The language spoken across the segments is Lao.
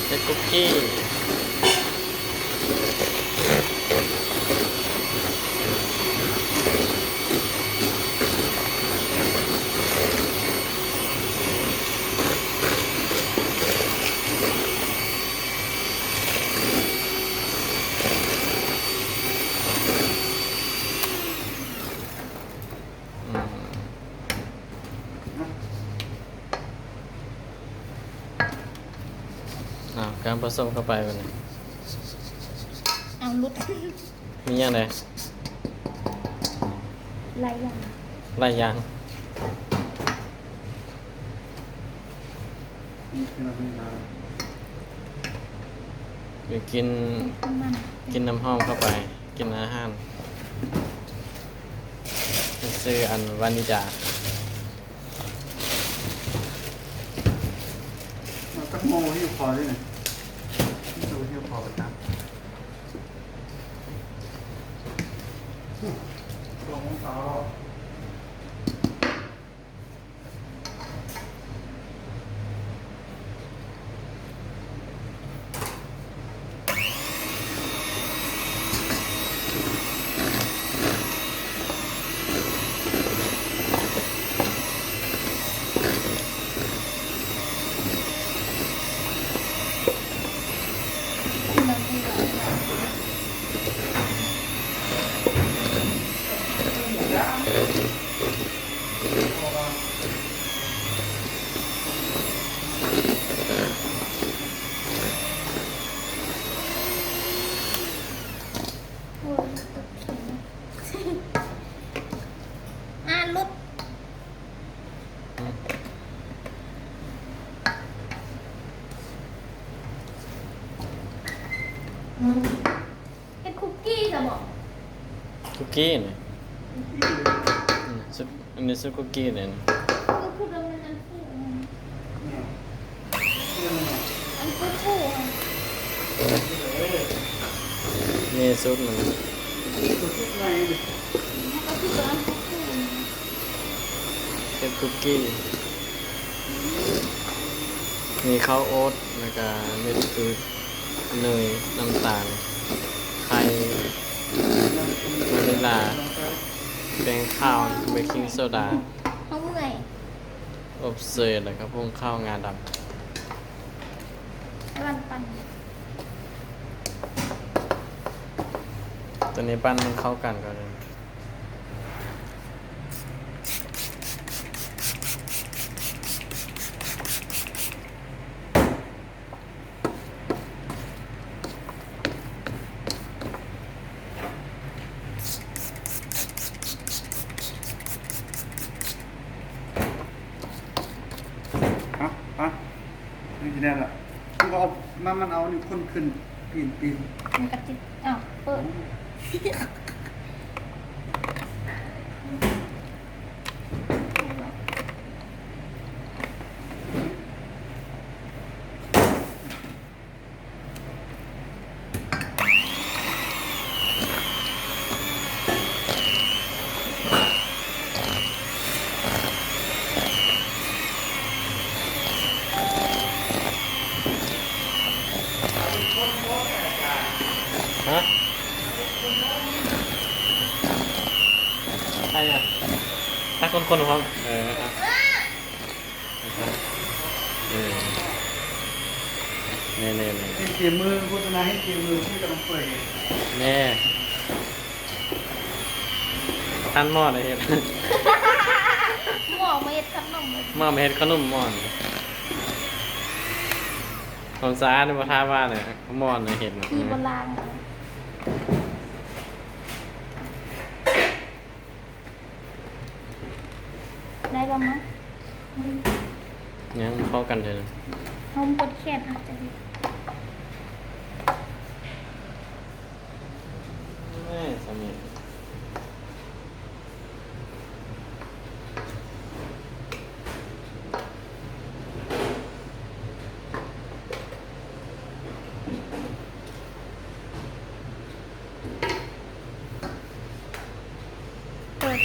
ເຮັດຄຸກກີ້. ອ້າວ ການປະສົມເຂົ້າໄປບັດນີ້ ເອົາ ຫຼຸດ ມີຫຍັງແດ່? ຫຼາຍຢ່າງ ຫຼາຍຢ່າງ. ກິນ ກິນນ້ຳຫອມເຂົ້າໄປ ກິນອາຫານ ຊື່ອັນວານິດາ. ເອົາຈັກໂມຫິວຄໍເດ້ນີ້ ຫິວຄໍປະຈຳ ສອງໂມງເຊົ້າ. ໂອ້ຍ ຕົກເຂງ ອ່າ ຫຼຸດ. ເຮັດຄຸກກີ້ຊະບໍ? ຄຸກກີ້ນີ້ ອືມ ຊຸດ ອັນນີ້ຊຸດຄຸກກີ້ນີ້ ຄື ຄືວ່າມັນອັນຟູ ອັນປູໆ ນີ້ສູດມັນ ເຮັດຄຸກກີ້ ມີເຂົ້າໂອດ ແລ້ວກະເມັດພືດ ເນີຍ ນ້ຳຕານ ໄຂ່ ວານິລາ ແປ້ງຂາວ ເບກຄິງໂຊດາ ເຮົາເມື່ອຍ ອົບເຊີຍ ແລ້ວກະຜົງຂາວງາດຳ. ໃຫ້ມັນປັ່ນ ຕົວນີ້ປັ່ນມັນເຂົ້າກັນກ່ອນ. ເອົາ ເອົາ ນີ້ຊິແລ້ວລະ ມັນກໍເອົາ ມັນ ມັນເອົານີ້ຄົນຂຶ້ນ ປີນ ປີນ ມັນກະຕິດ ອ້າວ ເປີດ. ຮະ? ໃຜອະ? ຖ້າຄົນໆ ເອີ ອະ ເອີ ແນ່ໆໆ ເຫັນເກມມື ໂຄສະນາເຫັນເກມມື ທີ່ກຳລັງເປີດ ແນ່ ທັນໝໍ້ໄດ້ເຮັດ ໝໍ້ມາເຮັດຂະໜົມ ໝໍ້ມາເຮັດຂະໜົມໝໍ້ ຄວາມສະອາດບໍ່ຖ້າວ່າເລີຍ ໝໍ້ເຮັດ ທີ່ບໍ່ລ້າງ. ໄດ້ບໍ່ມະ? ຍັງບໍ່ເຂົ້າກັນເທື່ອ. ເຮົາປົດແຂນອາດຈະເຮັດ ແມ່ນ ສາມີ. ເປີດ.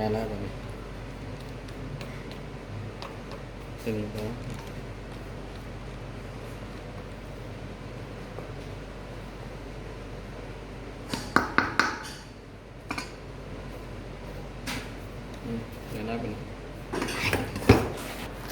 ໄດ້ແລ້ວບັດນີ້ ຕົວນີ້ບໍ່